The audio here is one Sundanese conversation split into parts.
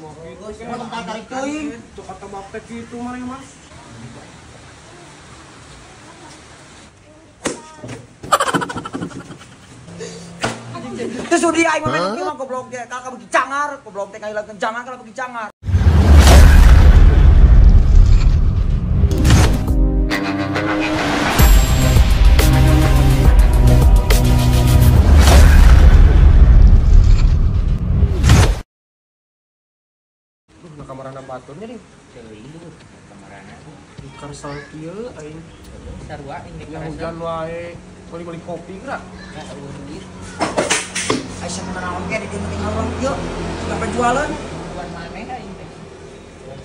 mah kitu. Tong tarik teuing. Tuh kata baptek kitu maneh mah. Terus udah aing mah kieu mah goblok ge, kakak beuki cangar, goblok teh kahilangkeun jangan kalau beuki cangar. Duh, na kamarana baturnya ding. Teuing duh, kamarana. Di karsal kieu aing. Sarua aing di Ya hujan wae, beli-beli kopi geura. Ya eueuh duit. Aisyah mana naon ge di dieu penting urang kieu. Suka penjualan. Bukan maneh aing teh.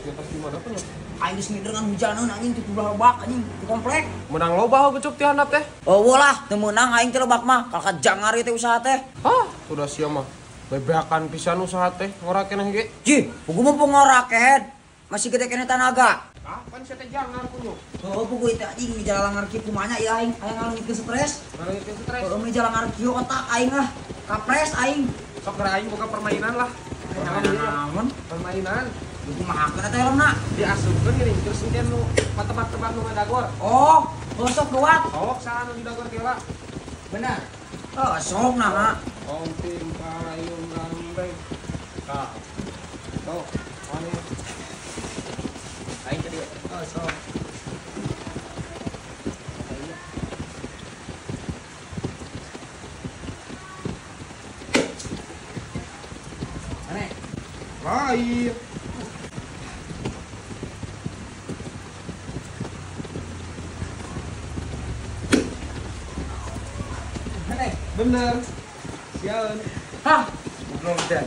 Ya pasti mana punya. Aing geus ngider ngan hujaneun anjing ti belah lebak anjing di komplek. Menang loba geucup ti handap teh. Eueuh lah, teu meunang aing teh lebak mah. Kalka jangar ieu teh usaha teh. Hah, sudah sia mah. Bebeakan pisan usaha teh, ngora keneh ge. Jih, pugu mumpung ngora kehed. Masih gede keneh tanaga. Ah, pan sia teh jangar kunyuk. Heuh, pugu teh anjing di jalan kieu kumanya ieu aing. Hayang ngalengitkeun stres. Ngalengitkeun stres. Heuh, mi jalan kieu otak aing ah. Kapres aing. Sok geura aing boga permainan lah. Naon? Permainan. Kumaha keun eta helmna? Diasupkeun geuning terus engke nu patebak-tebak nu ngadagor. Oh, sok kuat. Sok saha nu didagor teh lah. Benar. Oh, sok nah. Ong tim payung gambeng. Tah. Sok, mana? Aing tadi. Oh, sok. Mana? Lain. Mana? Bener. Sialan. Hah, goblok teh.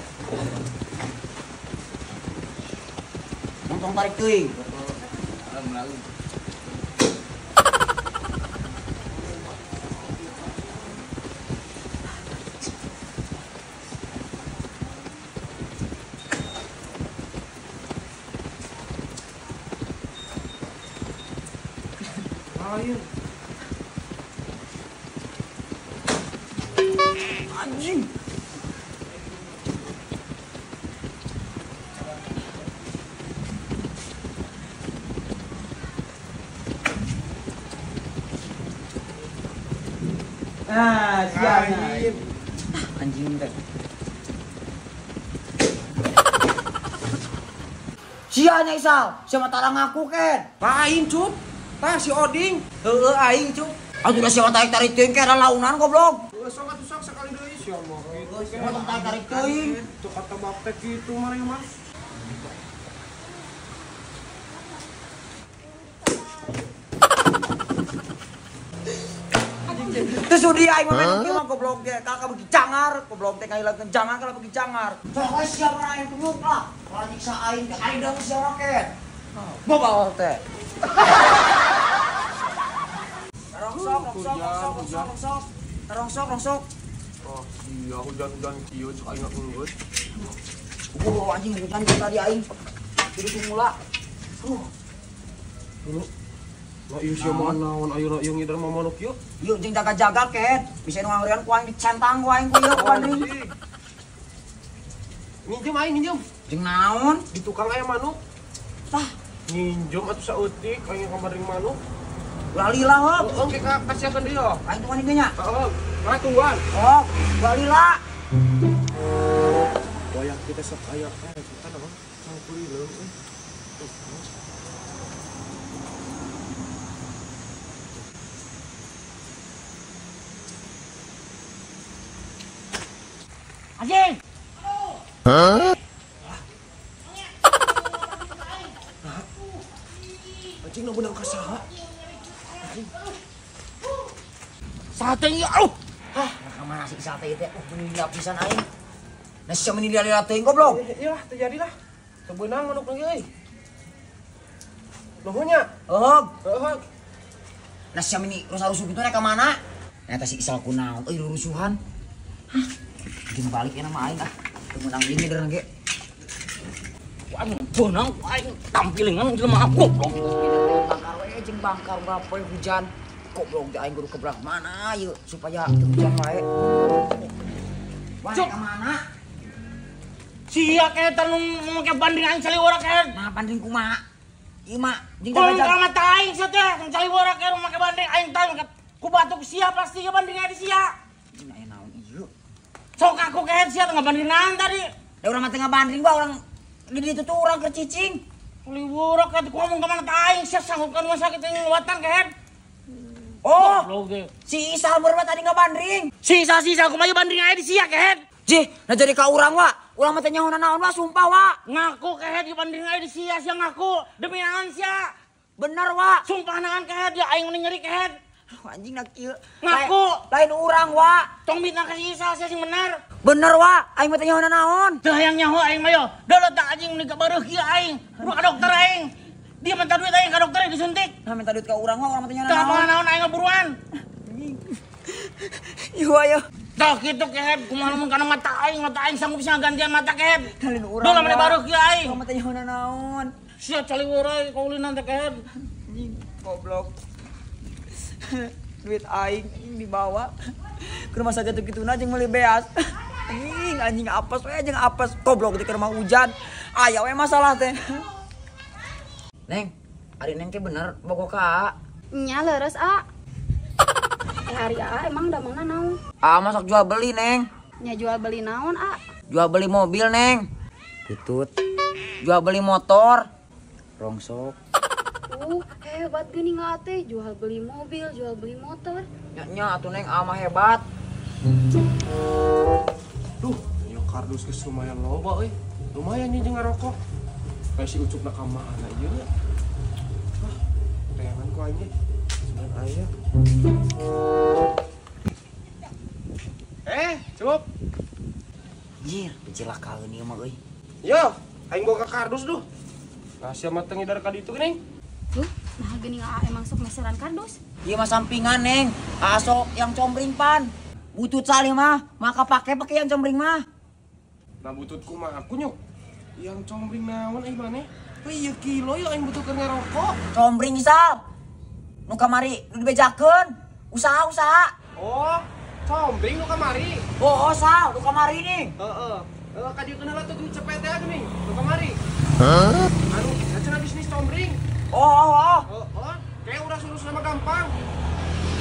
Montong tarik teuing. Alam lalu. Lain. Anjing. Ah, siap. Anjing teh. Sia nya Isal, sia mah tara ngaku ken. Lain, Cup. Tah si Oding. Heueuh aing, Cup. Atuh da sia mah tarik-tarik teuing ke launan goblok. Heueuh sok atuh sok sakali deui sia mah kitu. Sia mah tarik-tarik teuing. Tuh kata baptek kitu maneh mah. Terus udah aing mah kieu mah goblok ge, kakak beuki cangar, goblok teh kahilangkeun jangan kalau beuki cangar. Sok we sia mah aing kunyuk lah. Kalau nyiksa aing teh aing deung sia mah ken. Bobal teh. Rongsok, rongsok, rongsok, rongsok, rongsok. Rongsok, rongsok. Oh, iya hujan-hujan kieu cek aing geus. Oh, anjing hujan tadi aing. Kudu tumula. Dulu. Nah, ieu sia mah naon ayeuna ieu ngider mah manuk ieu. Ieu jeung jaga-jaga ken. Bisa nu ngangrian ku aing dicentang ku aing ku ieu ku andring. Nginjem aing nginjem. Jeung naon? Di tukang aya manuk. Tah, nginjem atuh saeutik aing ka maring manuk. Ulah lila hop. Heeh, engke kasiakeun deui yo. Aing tuan ieu nya. Heeh, mana tungguan. Oh, ulah lila. Wayang kita sok aya kita naon? Cangkulileung euy. Anjing. Hah? Anjing nu beunang ka saha? Sate ieu aduh. Hah, ka mana sih sate teh? Meni lila pisan aing. Nah sia meni lila-lila teuing goblok. Ieu lah teu jadi lah. Teu beunang manuk lagi euy. Nuhun nya. Heuh. Heuh. Nah sia meni rusuh-rusuh kitu rek ka mana? Eta si Isal kunaon euy rusuhan. Hah. Jeung balik enak mah aing ah. Teu meunang ieu ngider ge. Aing beunang aing tampilingan jelema goblok. Bangkar we jeung bangkar berapa hujan. Goblok teh aing kudu ke belah mana ieu supaya teu hujan wae. Wah, ka mana? Sia kehed nu make bandring aing caliwara kehed. Nah bandring kumaha? Ieu mah jeung jaga-jaga mata aing sia teh caliwara kehed make bandring aing tah ku batuk sia pasti ge bandring di sia. Aya naon ieu? Sok aku kehed sia teh ngabandringan tadi. Da urang mah teu ngabandring bae urang di ditu tuh urang keur cicing. Caliwara kehed ku ngomong ka mana tah aing sia sanggup ka rumah sakit ngawatan kehed. Oh, si Isal meureun tadi ngabandring. Si Isal kumaha bandring aya di sia kehed. Jih, nah jadi ka urang wa. Urang mah teh nyaho naon wa, sumpah wa. Ngaku kehed di bandring aya di sia, sia ngaku. Demi naon sia? Bener wa. Sumpah naon kehed ya aing meni nyeri kehed. Anjing nak kieu. Ngaku. Lain urang wa. Tong mitnah ka si Isal sia sing bener. Bener wa, aing mah teh nyaho naon. Teu hayang nyaho aing mah yo. Deuleu tah anjing meni kabareuh kieu aing. Kudu ka dokter aing. Dia minta duit aing ka dokter disuntik. Nah minta duit ka urang mah, urang mah teh nyaho naon. Teu naon aing buruan. Yo ayo. Tah kitu kehed, kumaha lamun kana mata aing sanggup sia gantian mata kehed. Lain urang. Dolah mane baruh kieu aing. Urang mah teh nyaho naon. Sia caliwara kaulinan teh kehed. Anjing goblok. Duit aing dibawa ke rumah sakit kituna jeung meuli beas. Anjing anjing apes we jeung apes goblok di rumah hujan. Aya we masalah teh. Neng, ari neng teh bener bogo ka A. Nya leres A. Hari A emang da mana naon? A masuk jual beli, Neng. Nya jual beli naon, A? Jual beli mobil, Neng. Butut. Jual beli motor. Rongsok. Hebat geuning A teh, jual beli mobil, jual beli motor. Nya nya atuh Neng, A mah hebat. Duh, ieu kardus geus lumayan loba euy. Lumayan nih jeung ngarokok. Kayak si Ucup na ka mana ieu? Ah, tayangan ku aing ge. Sebenarnya aya. Cup. Anjir, pecilakaeun ieu mah euy. Yo, aing boga kardus duh. Nah, sia mah teu ngidar ka ditu geuning. Duh, nah geuning aa emang sok meseran kardus. Ieu mah sampingan, Neng. Aa sok yang combring pan. Butut salih mah, maka pake yang combring mah. Nah butut kumaha aku nyuk. Yang combring naon euy maneh? Heuh ieu kilo yo aing butuh keur ngarokok. Combring Sal. Nu kamari nu dibejakeun. Usaha-usaha. Oh, combring nu kamari. Oh, Sal, nu kamari nih. Heeh. Heeh, ka dieu heula tuh cepet teh geuning. Nu kamari. Hah? Anu, cenah bisnis combring. Oh. Heeh, kayak urang urus nama gampang.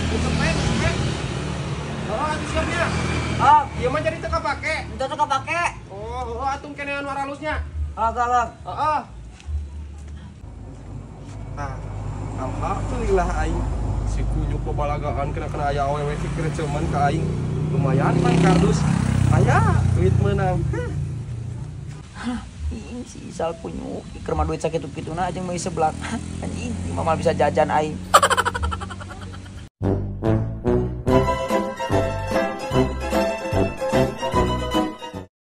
Nu cepet, cepet. Heeh, atuh siapnya. Ah, ieu mah jadi teu kapake. Teu kapake. Oh, heeh atuh kene anu aralusnya. Ah, galak. Heeh. Ah, alhamdulillah aing si kunyuk babalagaan kena-kena aya awewe pikir cuman ka aing. Lumayan pan kardus. Aya duit menang. Hah, ih si Isal kunyuk keur mah duit sakitu-kituna aja meuli seblak. Anjing, mah bisa jajan aing.